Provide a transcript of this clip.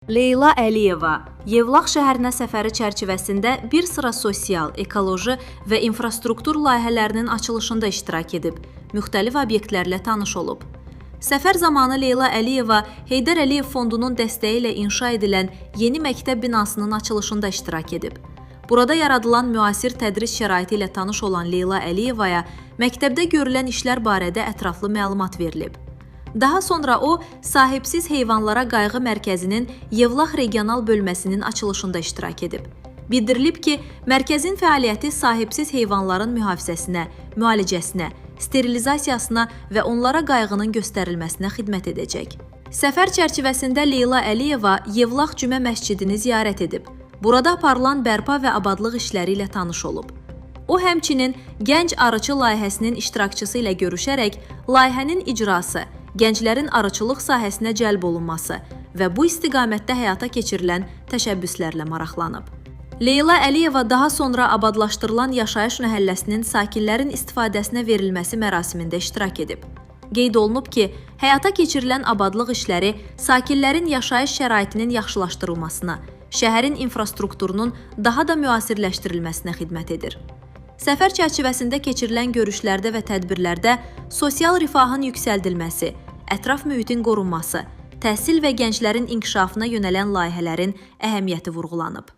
Leyla Əliyeva Yevlax şəhərinə səfəri çərçivəsində bir sıra sosial, ekoloji və infrastruktur layihələrinin açılışında iştirak edib, müxtəlif obyektlərlə tanış olub. Səfər zamanı Leyla Əliyeva Heydər Əliyev Fondunun dəstəyi ilə inşa edilən yeni məktəb binasının açılışında iştirak edib. Burada yaradılan müasir tədris şəraiti ilə tanış olan Leyla Əliyevaya məktəbdə görülən işlər barədə ətraflı məlumat verilib. Daha sonra o, Sahibsiz Heyvanlara Qayğı Mərkəzinin Yevlax regional bölməsinin açılışında iştirak edib. Bildirilib ki, mərkəzin fəaliyyəti sahibsiz heyvanların mühafizəsinə, müalicəsinə, sterilizasiyasına və onlara qayğının göstərilməsinə xidmət edəcək. Səfər çərçivəsində Leyla Əliyeva Yevlax Cümə məscidini ziyarət edib. Burada aparılan bərpa və abadlıq işləri ilə tanış olub. O həmçinin Gənc Arıçı layihəsinin iştirakçısı ilə görüşərək layihənin icrası, gənclərin arıçılıq sahəsinə cəlb olunması və bu istiqamətdə həyata keçirilən təşəbbüslərlə maraqlanıb. Leyla Əliyeva daha sonra abadlaşdırılan yaşayış məhəlləsinin sakinlərin istifadəsinə verilməsi mərasimində iştirak edib. Qeyd olunub ki, həyata keçirilən abadlıq işləri sakinlərin yaşayış şəraitinin yaxşılaşdırılmasına, şəhərin infrastrukturunun daha da müasirləşdirilməsinə xidmət edir. Səfər çərçivəsində keçirilən görüşlərdə və tədbirlərdə sosial rifahın yüksəldilməsi, ətraf mühitin qorunması, təhsil və gənclərin inkişafına yönələn layihələrin əhəmiyyəti vurğulanıb.